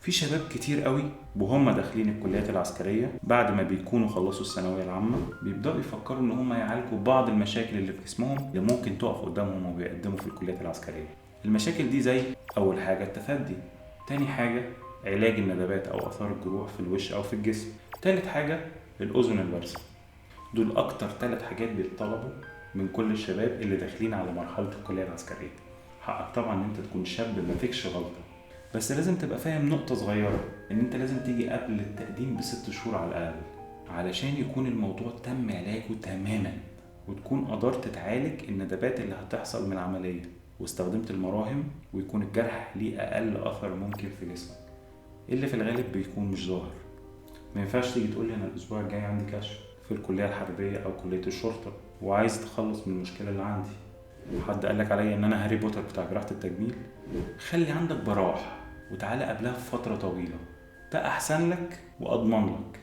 في شباب كتير قوي وهم داخلين الكليات العسكرية بعد ما بيكونوا خلصوا الثانوية العامة بيبدأوا يفكروا ان هم يعالجوا بعض المشاكل اللي في جسمهم اللي ممكن تقف قدامهم وبيقدموا في الكليات العسكرية. المشاكل دي زي أول حاجة التثدي، تاني حاجة علاج الندبات أو آثار الجروح في الوش أو في الجسم، تالت حاجة الأذن البارزة. دول أكتر 3 حاجات بيتطلبوا من كل الشباب اللي داخلين على مرحلة الكلية العسكرية. حقك طبعا إن أنت تكون شاب ما فيكش غلطة، بس لازم تبقى فاهم نقطة صغيرة، إن أنت لازم تيجي قبل التقديم ب6 شهور على الأقل علشان يكون الموضوع تم علاجه تماما، وتكون قدرت تعالج الندبات اللي هتحصل من العملية واستخدمت المراهم، ويكون الجرح ليه أقل أثر ممكن في جسمك اللي في الغالب بيكون مش ظاهر. ما ينفعش تيجي تقولي أنا الأسبوع الجاي عندي كشف في الكلية الحربية أو كلية الشرطة وعايز أتخلص من المشكلة اللي عندي. حد قالك عليا إن أنا هاري بوتر بتاع جراحة التجميل؟ خلي عندك براح وتعالى قبلها بفترة طويلة، ده أحسن لك وأضمن لك.